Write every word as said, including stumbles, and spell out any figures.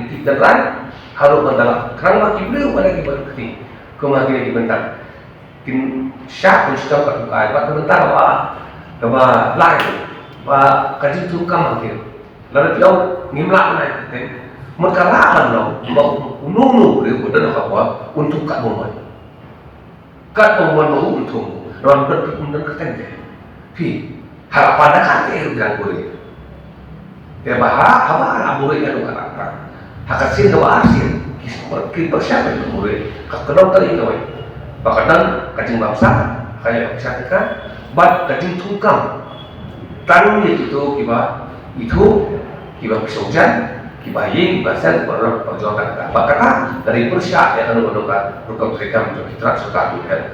ki tip tynrai, haduh ban da la khnang ba ki briew ba da ki ban kti. Kumba kine ki bynta kin shah kin shitom ka tukai, bad ka bynta kaba, kaba lai, ba ka jingthungkam hangtei. Lada phi ong ngim lah ban ai kyrteng, mut ka lah ban long ba uno uno u briew u don ha ka por un thung katba u mon. Katba u mon ba u un thung, namar un don, un don kyrteng te. Phi, ha ka pan da ka te u dang buhrieh. Te ba ha, haba la buhrieh ïa u ka rata. Ha ka sien kaba arsien, ki, ki pyrshah ban buhrieh, ka kynnoh tang ïa kawei. Ba ka don ka jingbamsap, ka ïa ka pyrshah ka, bad ka jingthungkam. Tang ïa kito kiba ithuh, kiba pyrshah jan, kiba ïeng, kiba sel, kiba rot, kiba jong ka. Ba kata, ka dei pyrshah ïa kano kano ka rukom treikam jong ki trak sorkar tu kan.